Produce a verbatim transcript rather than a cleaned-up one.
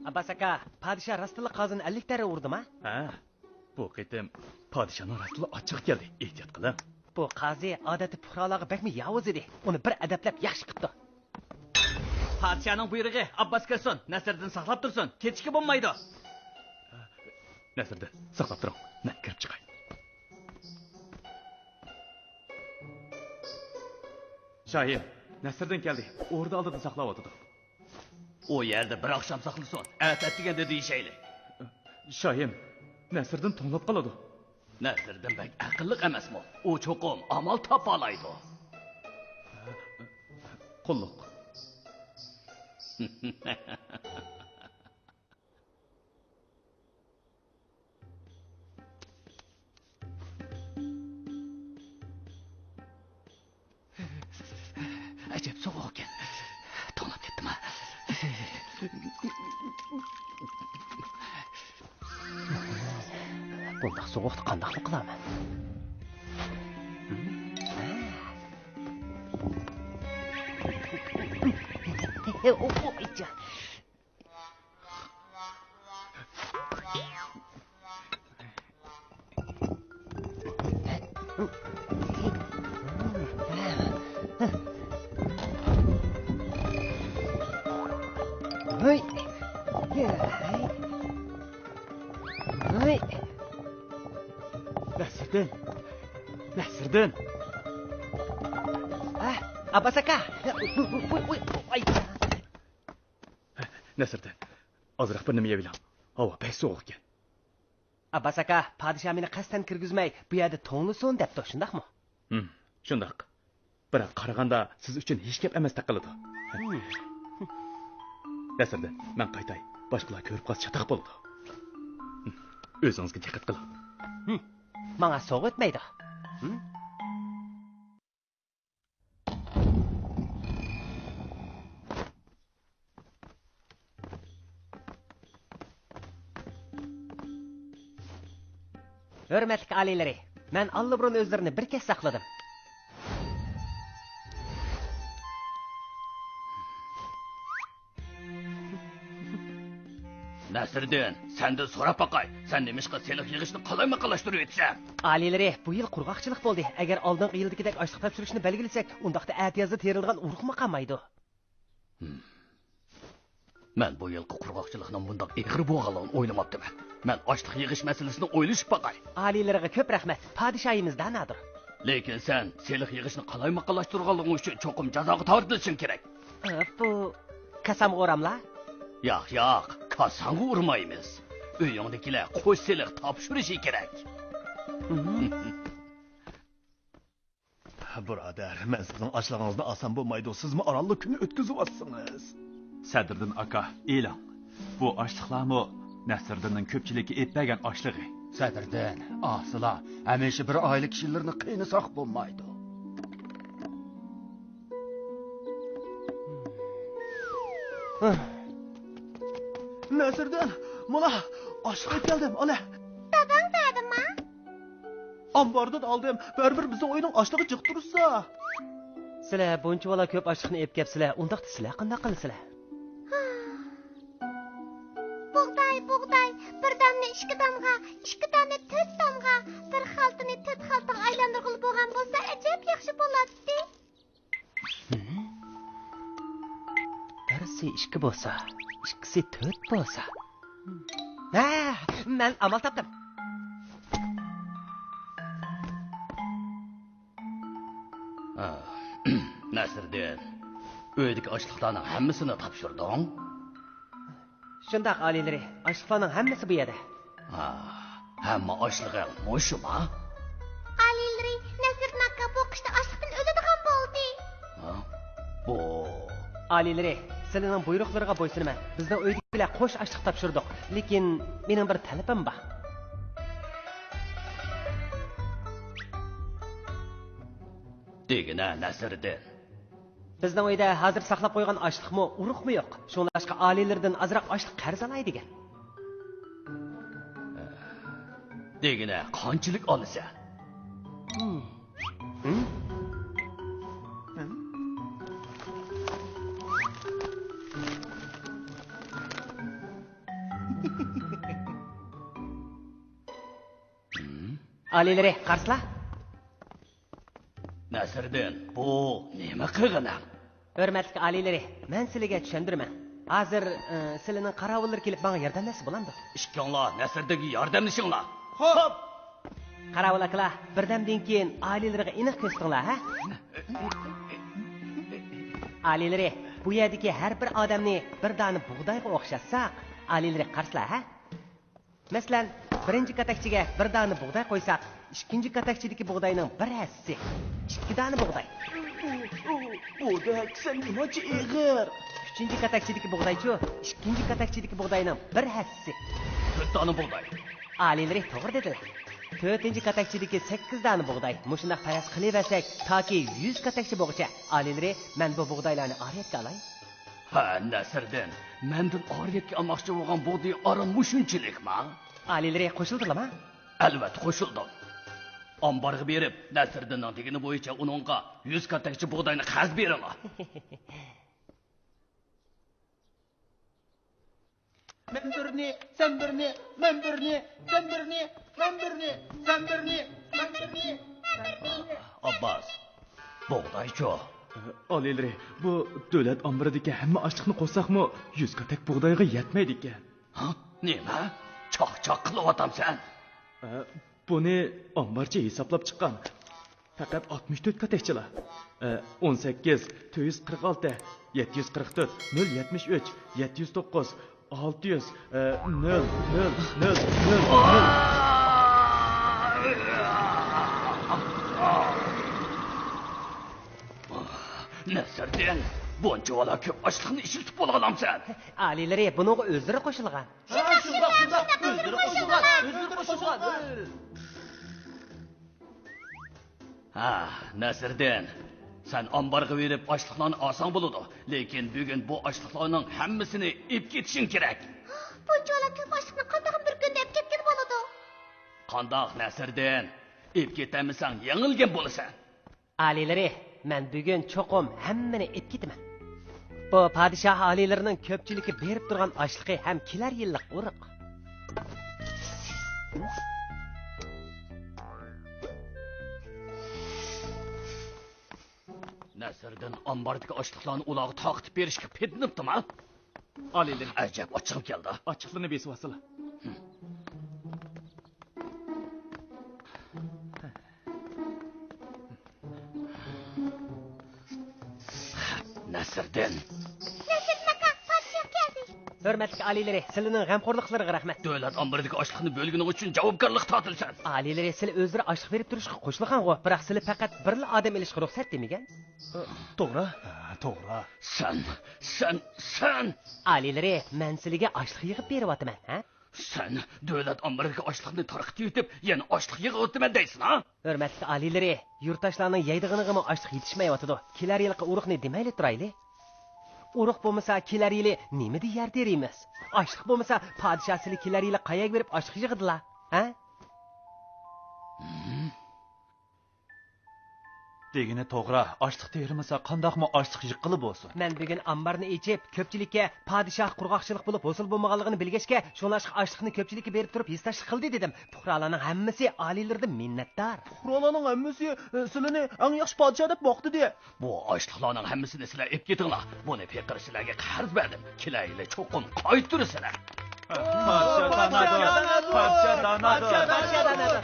ئابباس ئاكا، پادىشاھ راستتىنلا قازىنى ئەللىك تەرە ئۇردىما؟ ھە، بۇ قېتىم پادىشاھنىڭ راستتىنلا ئاچچىقى كەلدى. ئېھتىيات قىلىڭ. بۇ قازى ئادەتتە پۇقرالارغا بەكمۇ ياۋۇز ئىدى. ئۇنى بىر ئەدەپلەپ ياخشى قىپتۇ. پادىشاھنىڭ بۇيرۇقى، ئابباس كىرسۇن، نەسىردىن ساقلاپ تۇرسۇن، كېتىشكە بولمايدۇ. نەسىردىن، ساقلاپ تۇرۇڭ، مەن كىرىپ چىقاي. شاھىم، نەسىردىن كەلدى، ئوردا ئالدىدا ساقلاۋاتىدۇ. ئۇ يەردە بىر ئاخشام ساقلىسۇن، ئەتە ئەتىگەندە دېيىشەيلى. شاھىم، نەسىردىن توڭلاپ قالىدۇ. نەسىردىن بەك ئەقىللىق ئەمەسمۇ؟ ئۇ چوقۇم ئامال تاپالايدۇ. قۇللۇق. ئەجەب سوغۇق ئىكەن. توڭلاپ كەتتىم ھە. بۇنداق سوغۇقتا قانداقلا قىلارمەن؟ ھەي! ھەي! نەسىردىن! نەسىردىن! ھە؟ ئابباس ئاكا! ئۇي، ئۇي، ئۇي، ئۇي، ئاي! نەسىردىن، ئازراق بىر نېمە يەۋېلىڭ. ھاۋا بەك سوغۇق ئىكەن. ئابباس ئاكا، پادىشاھ مېنى قەستەن كىرگۈزمەي، بۇ يەردە توڭلىسۇن دەپتۇ، شۇنداقمۇ؟ ھىم، شۇنداق. بىراق قارىغاندا سىز ئۈچۈن ھېچ گەپ ئەمەستەك قىلىدۇ. نەسىردىن، مەن قايتاي. باشقىلار كۆرۈپ قالسا چاتاق بولىدۇ. ئۆزىڭىزگە دىققەت قىلىڭ. ماڭا سوغۇق ئۆتمەيدۇ. ھۆرمەتلىك ئالىيلىرى، مەن ئاللىبۇرۇن ئۆزلىرىنى بىر كەچ ساقلىدىم. نەسىردىن، سەندىن سوراپ باقاي، سەن نېمىشقا سېلىق يىغىشنى قالايمىقانلاشتۇرۇۋېتىسەن؟ ئالىيلىرى، بۇ يىل قۇرغاقچىلىق بولدى. ئەگەر ئالدىنقى يىلدىكىدەك ئاشلىق تاپشۇرۇشنى بەلگىلىسەك، ئۇنداقتا ئەتىيازدا تېرىلىدىغان ئۇرۇقمۇ قالمايدۇ. ھىم. مەن بۇ يىلقى قۇرغاقچىلىقنىڭ بۇنداق ئېغىر بولغانلىقىنى ئويلىماپتىمەن. مەن ئاشلىق يىغىش مەسىلىسىنى ئويلىشىپ باقاي. ئالىيلىرىغا كۆپ رەھمەت. پادىشاھىمىز دانادۇر. لېكىن سەن سېلىق يىغىشنى قالايمىقانلاشتۇرغانلىقىڭ ئۈچۈن چوقۇم جازاغا تارتىلىشىڭ كېرەك. ئە، بۇ كاسامغا ئۇراملا؟ ياق، ياق، كاساڭغا ئۇرمايمىز. ئۆيۈڭدىكىلەر قوش سېلىق تاپشۇرۇشى كېرەك. بۇرادەر، مەن سىزنىڭ ئاشلىقىڭىزنى ئالسام بولمايدۇ، سىزمۇ ئارانلا كۈن ئۆتكۈزۈۋاتسىڭىز. سەدىردىن ئاكا، ئېلىڭ. بۇ ئاشلىقلارمۇ نەسىردىننىڭ كۆپچىلىككە ئېلىپ بەرگەن ئاشلىقى. سەدىردىن، ئاسىلا، ھەمىشە بىر ئائىلە كىشىلىرىنى قىينىساق بولمايدۇ. نەسىردىن، مانا، ئاشلىق ئېلىپ كەلدىم، ئالە. داداڭ بەردىما؟ ئامباردىن ئالدىم، بەرىبىر بىزنىڭ ئۆينىڭ ئاشلىقى جىق تۇرسا. سىلەر بۇنچىۋالا كۆپ ئاشلىقنى ئېلىپ كەپسىلەر، ئۇنداقتا سىلەر قانداق قىلىسىلەر؟ بۇغداي، بۇغداي، بىر دانىنى ئىككى دانغا، ئىككى دانىنى تۆت دانغا، بىر خالتىنى تۆت خالتىغا ئايلاندۇرغىلى بولغان بولسا ئەجەب ياخشى بولاتتى. بىرسى ئىككى بولسا، ئىككىسى تۆت بولسا. ھە، مەن ئامال تاپتىم. ھە، نەسىردىن، ئۆيدىكى ئاشلىقلارنىڭ ھەممىسىنى تاپشۇردۇڭ؟ شۇنداق، ئالىيلىرى، ئاشلىقلارنىڭ ھەممىسى بۇ يەردە. ھا، ھەممە ئاشلىقىڭ مۇشۇما؟ ئالىيلىرى، نەسىردىن ئاكا بۇ قىشتا ئاچلىقتىن ئۆلىدىغان بولدى. ھا؟ بۇ. ئالىيلىرى، سىلىنىڭ بۇيرۇقلىرىغا بويسۇنىمەن. بىزنىڭ ئۆيدىكىلەر قوش ئاشلىق تاپشۇردۇق. لېكىن مېنىڭ بىر تەلىپىم بار. دېگىنە، نەسىردىن. بىزنىڭ ئۆيدە ھازىر ساقلاپ قويغان ئاشلىقمۇ، ئۇرۇقمۇ يوق. شۇڭلاشقا ئالىيلىرىدىن ئازراق ئاشلىق قەرز ئالاي دېگەن. دېگىنە قانچىلىك ئالىسەن؟ ئالىيلىرى، قارىسىلا. نەسىردىن، بۇ نېمە قىلغىنىڭ؟ ھۆرمەتلىك ئالىيلىرى، مەن سىلىگە چۈشەندۈرىمەن. ھازىر، ئى، سىلىنىڭ قاراۋۇللىرى كېلىپ ماڭا ياردەملەشسە بولامدۇ؟ ئىككىڭلار نەسىردىنگە ياردەملىشىڭلار. خوپ! قاراۋۇل ئاكىلار، بىردەمدىن كېيىن ئالىيلىرىغا ئېنىق كۆرسىتىڭلار، ھە؟ ئالىيلىرى، بۇ يەردىكى ھەر بىر ئادەمنى بىر دانە بۇغدايغا ئوخشاتساق، ئالىيلىرى قارىسىلا، ھە؟ مەسىلەن، بىرىنچى كاتەكچىگە بىر دانە بۇغداي قويساق، ئىككىنچى كاتەكچىدىكى بۇغداينىڭ بىر ھەسسىسى، ئىككى دانە بۇغداي. بۇ، بۇ، بۇدەك، سەن نېمانچە ئېغىر؟ ئۈچىنچى كاتەكچىدىكى بۇغدايچۇ، ئىككىنچى كاتەكچىدىكى بۇغداينىڭ بىر ھەسسىسى. تۆت دانە بۇغداي. ئالىيلىرى توغرا دېدىلە. تۆتىنچى كاتەكچىدىكى سەككىز دانە بۇغداي. مۇشۇنداق پەرەز قىلىۋەرسەك، تاكى يۈز كاتەكچە بولغۇچە. ئالىيلىرى، مەن بۇ بۇغدايلارنى ئارىيەتكە ئالاي. ھە، نەسىردىن، مەندىن ئارىيەتكە ئالماقچى بولغان بۇغدىيى ئاران مۇشۇنچىلىكما؟ ئالىيلىرى قوشۇلدىلىما؟ ئەلۋەتتە قوشۇلدۇم. ئامبارغا بېرىپ، نەسىردىننىڭ دېگىنى بويىچە ئۇنىڭغا يۈز كاتەكچە بۇغداينى قەرز بېرىڭلار. مەن بىرنى، سەن بىرنى، مەن بىرنى، سەن بىرنى، مەن بىرنى، سەن بىرنى، مەن بىرنى، سەن بىرنى. ئابباس، بۇغدايچۇ؟ ئالىيلىرى، بۇ دۆلەت ئامبىرىدىكى ھەممە ئاشلىقنى قوشساقمۇ، يۈز كاتەك بۇغدايغا يەتمەيدىكەن. ھە؟ نېمە؟ چاقچاق قىلىۋاتامسەن؟ ئە، بۇنى ئامبارچى ھېسابلاپ چىققان. پەقەت ئاتمىش تۆت كاتەكچىلا. ئە، ئون سەككىز، تۆت يۈز قىرىق ئالتە، يەتتە يۈز قىرىق تۆت، نۆل يەتمىش ئۈچ، يەتتە يۈز توققۇز، ئالتە يۈز، ئە، نۆل، نۆل، نۆل، نۆل، نۆل. نەسىردىن، بۇنچىۋالا كۆپ ئاشلىقنى ئىشلىتىپ بولالامسەن؟ ئالىيلىرى بۇنىڭغا ئۆزلىرى قوشۇلغان. شۇنداق، شۇنداق، شۇنداق. ئۆزلىرى قوشۇلغان، ئۆزلىرى قوشۇلغان. ھە، نەسىردىن، سەن ئامبارغا بېرىپ ئاشلىقلارنى ئالساڭ بولىدۇ. لېكىن بۈگۈن بۇ ئاشلىقلارنىڭ ھەممىسىنى ئېلىپ كېتىشىڭ كېرەك. بۇنچىۋالا كۆپ ئاشلىقنى قانداقمۇ بىر كۈندە ئېلىپ كەتكىلى بولىدۇ؟ قانداق، نەسىردىن؟ ئېلىپ كېتەلمىسەڭ، يېڭىلگەن بولىسەن. ئالىيلىرى، مەن بۈگۈن چوقۇم ھەممىنى ئېلىپ كېتىمەن. بۇ پادىشاھ ئالىيلىرىنىڭ كۆپچىلىككە بېرىپ تۇرغان ئاشلىقى ھەم كېلەر يىللىق ئۇرۇق. نەسىردىن ئامباردىكى ئاشلىقلارنى ئۇلارغا تارقىتىپ بېرىشكە پېتىنىپتىما؟ ئالىيلىرى. ئەجەب، ئاچچىقىم كەلدى. ئاچچىقلىرىنى بېسىۋالسىلا. نەسىردىن. نەسىردىن ئاكا، پادىشاھ كەلدى. ھۆرمەتلىك ئالىيلىرى، سىلىنىڭ غەمخورلۇقلىرىغا رەھمەت. دۆلەت ئامبىرىدىكى ئاشلىقنى بۆلگىنىڭ ئۈچۈن جاۋابكارلىققا تارتىلىسەن. ئالىيلىرى، سىلى ئۆزلىرى ئاشلىق بېرىپ تۇرۇشقا قوشۇلغانغۇ، بىراق سىلى پەقەت بىرلا ئادەم ئېلىشقا رۇخسەت دېمىگەن. توغرا؟ ھە، توغرا. سەن، سەن، سەن! ئالىيلىرى، مەن سىلىگە ئاشلىق يىغىپ بېرىۋاتىمەن، ھە؟ سەن دۆلەت ئامبىرىدىكى ئاشلىقنى تارقىتىۋېتىپ، يەنە ئاشلىق يىغىۋاتىمەن دەيسەن، ھە؟ ھۆرمەتلىك ئالىيلىرى، يۇرتداشلارنىڭ يەيدىغىنىغىمۇ ئاشلىق يېتىشمەيۋاتىدۇ. كېلەر يىلقى ئۇرۇقنى دېمەيلى تۇرايلى. ئۇرۇق بولمىسا، كېلەر يىلى نېمىدىن يەر تېرىيمىز؟ ئاشلىق بولمىسا، پادىشاھ سىلى كېلەر يىلى قەيەرگە بېرىپ ئاشلىق يىغىدىلا، ھە؟ دېگىنى توغرا، ئاشلىق تېرىمىسا قانداقمۇ ئاشلىق يىغقىلى بولسۇن؟ مەن بۈگۈن ئامبارنى ئېچىپ، كۆپچىلىككە پادىشاھ قۇرغاقچىلىق بولۇپ ھوسۇل بولمىغانلىقىنى بىلگەچكە، شۇڭلاشقا ئاشلىقنى كۆپچىلىككە بېرىپ تۇرۇپ ھېسداشلىق قىلدى دېدىم. پۇقرالارنىڭ ھەممىسى ئالىيلىرىدىن مىننەتدار. پۇقرالارنىڭ ھەممىسى، ئە، سىلىنى ئەڭ ياخشى پادىشاھ دەپ ماختىدى. بۇ ئاشلىقلارنىڭ ھەممىسىنى سىلەر ئېلىپ كېتىڭلار. بۇنى پېقىر سىلەرگە قەرز بەردىم. كېلەر يىلى چوقۇم قايتۇرىسىلەر. پادىشاھ دانادۇر، پادىشاھ دانادۇر. پادىشاھ دانادۇر.